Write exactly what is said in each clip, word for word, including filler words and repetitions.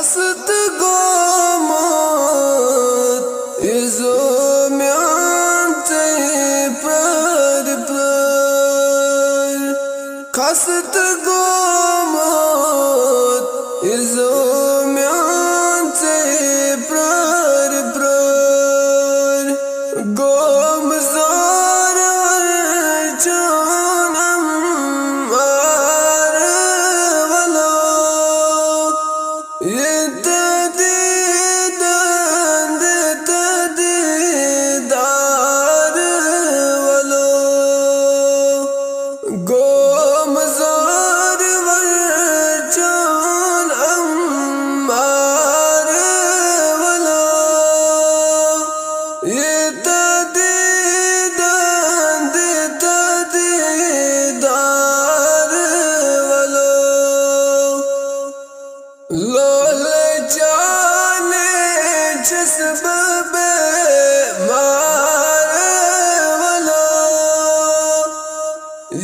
خستہٕ گوٚمُت یہِ زُو میون ژےٚ پرٛٲرۍ پرٛٲرۍ۔ خستہٕ گوٚمُت یہِ زُو میون ژےٚ پرٛٲرۍ پرٛٲرۍ۔ گوٚم زورور چون عمار ولو۔ یہِ تہٕ دیٖدن دِ تہٕ دیٖدار ولو۔ گوٚم زورور چون عمار ولو۔ یہِ تہٕ دیٖدن دِ تہٕ دیٖدار ولو۔ لولہٕ چانہِ چھُس بہٕ بیمار ولو۔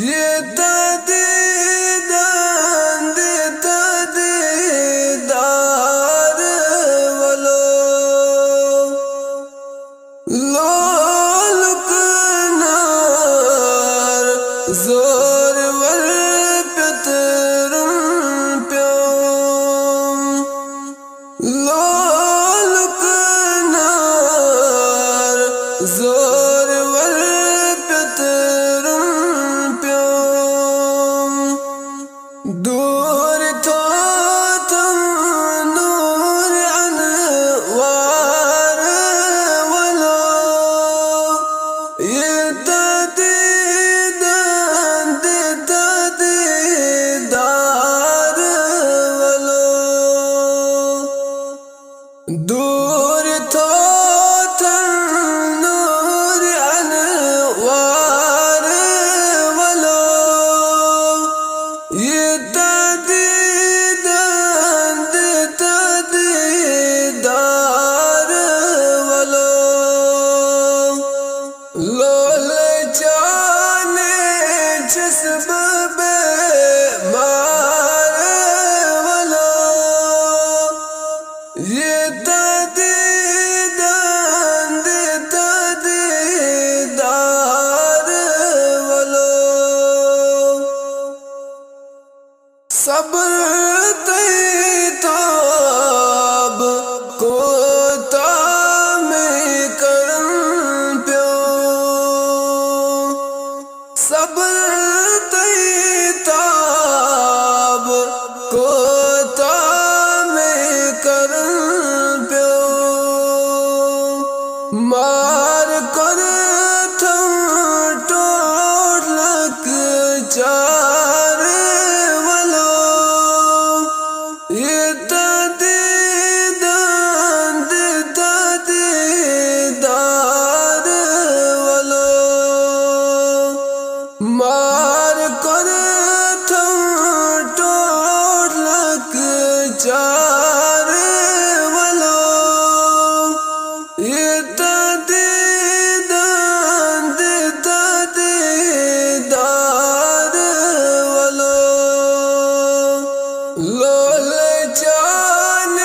یہِ تہٕ دیٖدن دِ تہٕ دیٖدار ولو۔ لولُک نار زورور پیوٚترُن پیوٚم۔ لولُک نار زورور پیوٚترُن پیوٚم۔ دوٗر تھوٚتُن نوٗر انوار ولو۔ یہِ تہٕ دیٖدن دِ تہٕ دیٖدار ولو۔ دوٗر تھوٚتُن نوٗر انوار ولو۔ یہِ تہٕ دیٖدن دِ تہٕ دیٖدار ولو۔ لولہٕ چانہِ چھُس بہٕ بیمار ولو۔ یہِ تہٕ دیٖدن دِ تہٕ دیٖدار ولو۔ صبر تہٕ تاب کوٗتاہ مےٚ کرُن پیوٚو۔ صبر تہٕ تاب کوٗتاہ مےٚ کرُن پیوٚو۔ مار کوٚرتھم ٹوٹھ لۄکچار ولو۔ یہِ تہٕ دیٖدن دِ تہٕ دیٖدار ولو۔ مار کوٚرتھم ٹوٹھ لۄکچار ولو۔ یہِ تہٕ دیٖدن دِ تہٕ دیٖدار ولو۔ لولہٕ چانہِ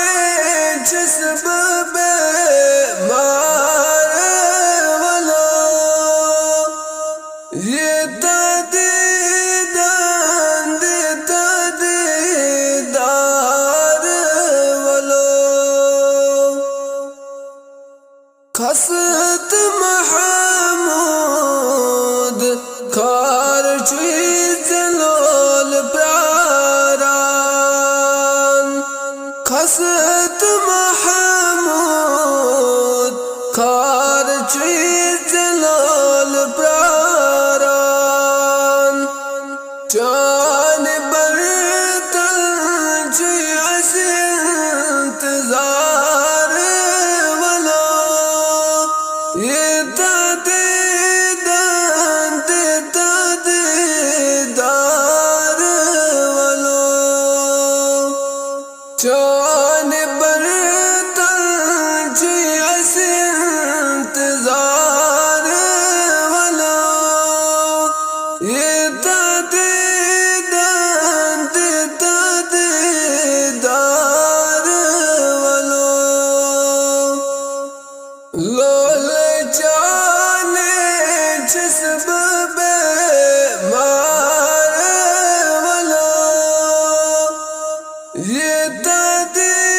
چھُس بہٕ بیمار ولو۔ یہِ تہٕ دیٖدن دِ تہٕ دیٖدار ولو۔ خستہٕ محمود خار چھُے ژےٚ لول پیاران۔ خستہٕ محمود خار چھُے ژےٚ لول پیاران۔ چانہِ برتن چھُے اَسہِ انتظار ولو۔ یہِ تہٕ دیٖدن دِ تہٕ دیٖدار ولو۔ چانہِ برتن چھُے اَسہِ انتظار ولو۔ یہِ تہٕ دیٖدن دِ تہٕ دیٖدار یوٗتاہ دِل